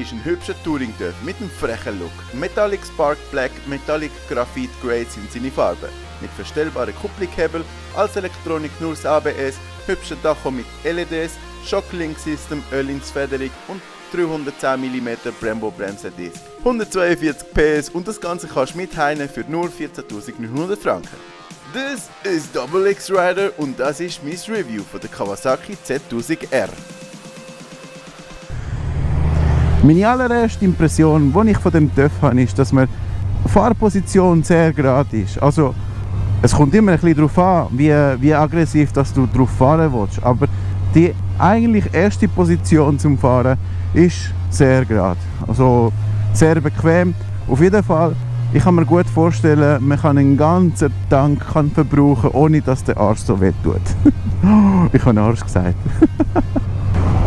ist ein hübscher Touring-Töff mit einem frechen Look. Metallic Spark Black, Metallic Graphite Grey sind seine Farben. Mit verstellbaren Kupplunghebel, als Elektronik nur das ABS, hübscher Tacho mit LEDs, Shocklink System, Ölinsfederung und 310 mm Brembo Bremsendisk. 142 PS und das Ganze kannst du mitheinen für nur 14.900 Franken. Das ist Double X Rider und das ist mein Review von der Kawasaki Z1000R. Meine allererste Impression, die ich von dem TÜV habe, ist, dass mir die Fahrposition sehr gerade ist. Also, es kommt immer ein bisschen darauf an, wie aggressiv dass du drauf fahren willst. Aber die eigentlich erste Position zum Fahren ist sehr gerade. Also sehr bequem. Auf jeden Fall, ich kann mir gut vorstellen, man kann einen ganzen Tank verbrauchen, ohne dass der Arsch so weh tut. Ich habe Arsch gesagt.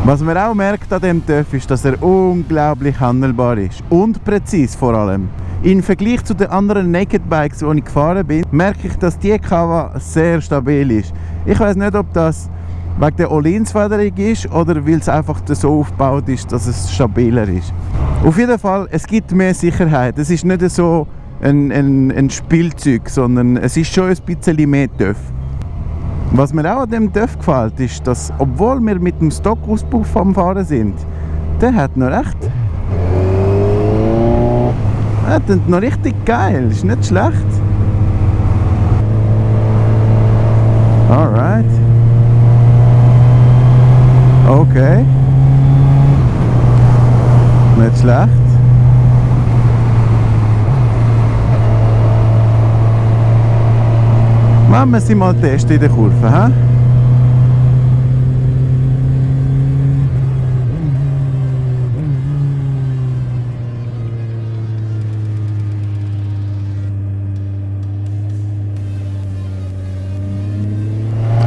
Was man auch merkt an dem TÜV ist, dass er unglaublich handelbar ist und präzise vor allem. Im Vergleich zu den anderen Naked Bikes, die ich gefahren bin, merke ich, dass die Kawa sehr stabil ist. Ich weiß nicht, ob das wegen der Ölinsfederung ist oder weil es einfach so aufgebaut ist, dass es stabiler ist. Auf jeden Fall, es gibt mehr Sicherheit. Es ist nicht so ein Spielzeug, sondern es ist schon ein bisschen mehr TÜV. Was mir auch an dem TÜV gefällt, ist, dass, obwohl wir mit dem Stockauspuff am Fahren sind, der hat noch recht. Er hat noch richtig geil, ist nicht schlecht. Alright. Okay. Nicht schlecht. Machen wir sie mal testen in der Kurve, hä?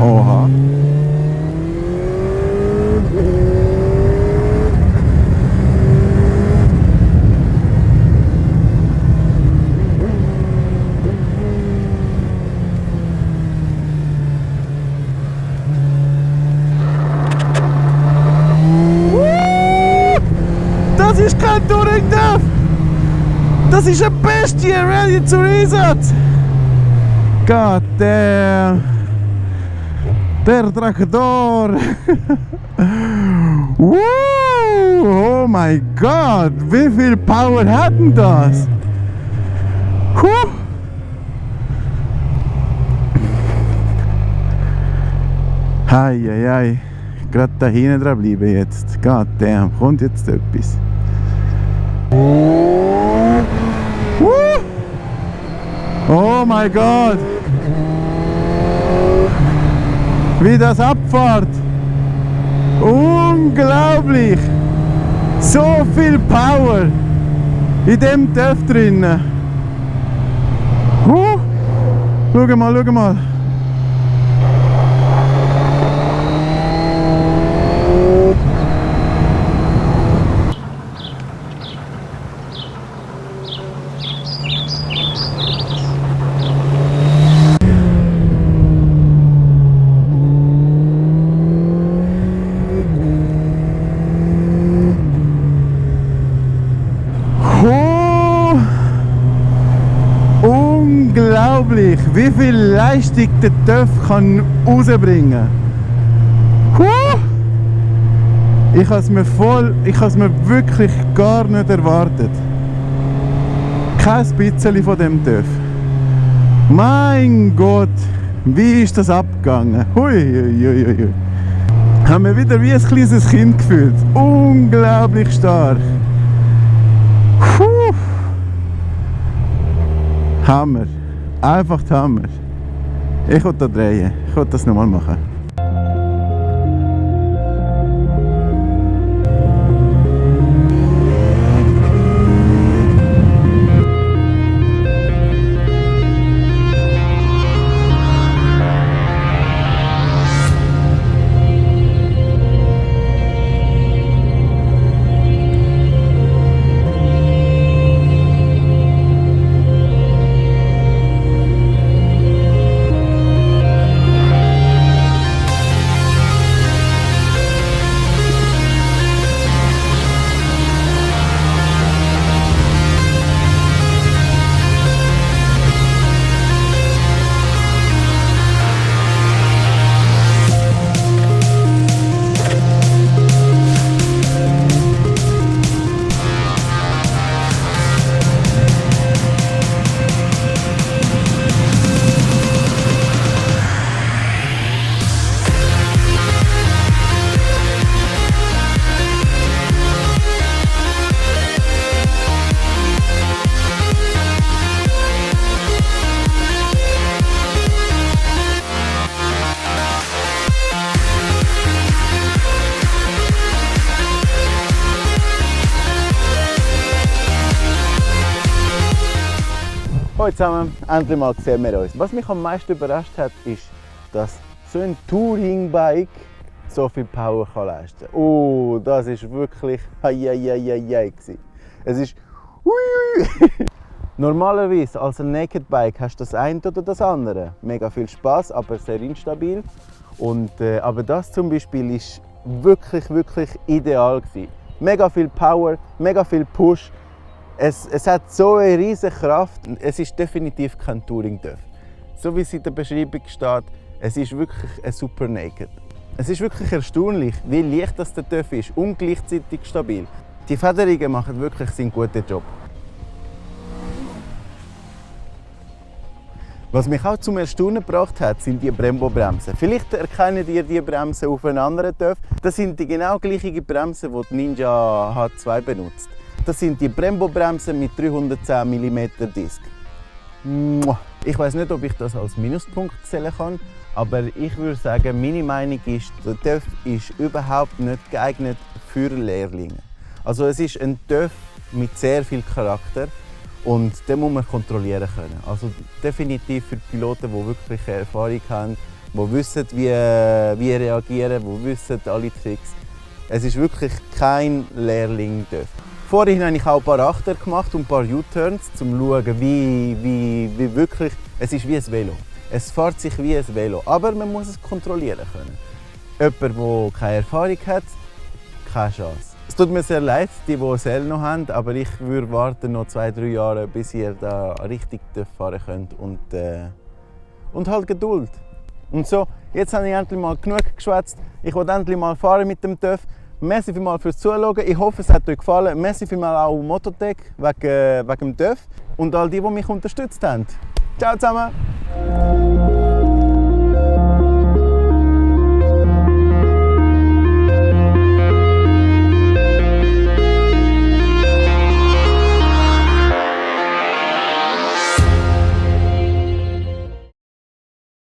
Oha. Das ist kein Touring-TÜV! Das ist eine Bestie, ready zum Einsatz! God damn! Der Traktor! Oh mein Gott! Wie viel Power hat denn das? Hei, hei, hei. Gerade da hinten dran bleiben jetzt. God damn, kommt jetzt etwas. Oh mein Gott! Wie das abfährt! Unglaublich! So viel Power in dem TÜV drinnen. Schau mal, schau mal! Unglaublich, wie viel Leistung der TÜV kann rausbringen. Ich habe es mir wirklich gar nicht erwartet. Kein bisschen von dem TÜV. Mein Gott, wie ist das abgegangen? Hui, hui, hui, hui. Haben wir wieder wie ein kleines Kind gefühlt. Unglaublich stark. Hammer. Einfach Hammer. Ich will da drehen. Ich will das nochmal machen. Hallo zusammen, endlich mal sehen wir uns. Was mich am meisten überrascht hat, ist, dass so ein Touring-Bike so viel Power kann leisten kann. Oh, das ist wirklich gewesen. Es ist Normalerweise als ein Naked Bike hast du das eine oder das andere. Mega viel Spaß, aber sehr instabil. Aber das zum Beispiel ist wirklich ideal gewesen. Mega viel Power, mega viel Push. Es hat so eine riesige Kraft. Es ist definitiv kein Touring-Döff. So wie es in der Beschreibung steht, es ist wirklich ein Super Naked. Es ist wirklich erstaunlich, wie leicht das der Döff ist und gleichzeitig stabil. Die Federungen machen wirklich seinen guten Job. Was mich auch zum Erstaunen gebracht hat, sind die Brembo-Bremsen. Vielleicht erkennt ihr die Bremsen auf einen anderen Döff. Das sind die genau gleichen Bremsen, die die Ninja H2 benutzt. Das sind die Brembo-Bremsen mit 310 mm Disc. Ich weiß nicht, ob ich das als Minuspunkt zählen kann, aber ich würde sagen, meine Meinung ist, der Döff ist überhaupt nicht geeignet für Lehrlinge. Also es ist ein Döff mit sehr viel Charakter und den muss man kontrollieren können. Also definitiv für Piloten, die wirklich Erfahrung haben, die wissen, wie reagieren, die wissen alle Tricks. Es ist wirklich kein Lehrling-Döff. Vorhin habe ich auch ein paar Achter gemacht und ein paar U-Turns, um zu schauen, wie wirklich. Es ist wie ein Velo. Es fährt sich wie ein Velo, aber man muss es kontrollieren können. Jemand, der keine Erfahrung hat, keine Chance. Es tut mir sehr leid, die SL noch haben, aber ich würde warten noch 2-3 Jahre, bis ihr da richtig fahren könnt und halt Geduld. Und so, jetzt habe ich endlich mal genug geschwätzt. Ich will endlich mal fahren mit dem TÜV. Merci vielmals fürs Zuschauen. Ich hoffe, es hat euch gefallen. Merci vielmals auch Mototec wegen dem TÜV und all die mich unterstützt haben. Ciao zusammen!